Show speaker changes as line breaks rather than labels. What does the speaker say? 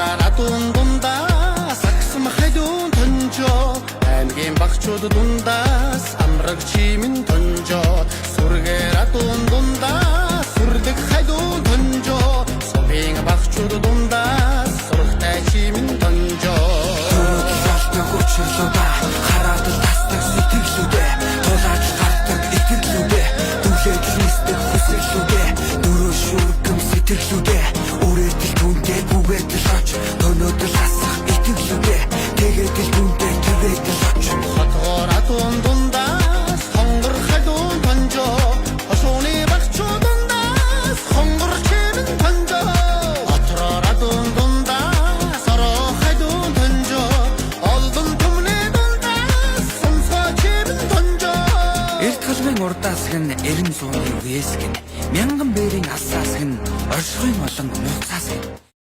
Сараараа дуун дундаас агсам халуун тонжоо. Аймгийн багчууд дундаас амраг чимэн тонжоо. Сүргээр адуун дундаас сүрлэг халуун тонжоо. Сувын багчууд дундаас сурагтай чимэн тонжоо.
Төрөдөл олдог учирлуудаа, хараад л тасдаг сэтгэлүүдээ, тулаад л гардаг итгэлүүдээ, түлээд л нисдэг хүсэлүүдээ, дөрөв шүргэм сэтгэлүүдээ, үрээтэл түнтэй бүгээтэл оч, төнөөдөл асах итгэлүүдээ, тэгээд л түнтэй түгээтэл оч.
Хотгоор адуун дундаас хонгор халуун тонжоо. Хошууны багчууд дундаас хонгор чимэн тонжоо. Отроор адуун дундаас ороо халуун тонжоо. Олон түмний дундаас сонсгой чимэн тонжоо.
Эрт халгын урдаас гэн 90 зууны вэсгэн, мянган бэрийн алсаас гэн оршихуйн олон нууцаас гэн.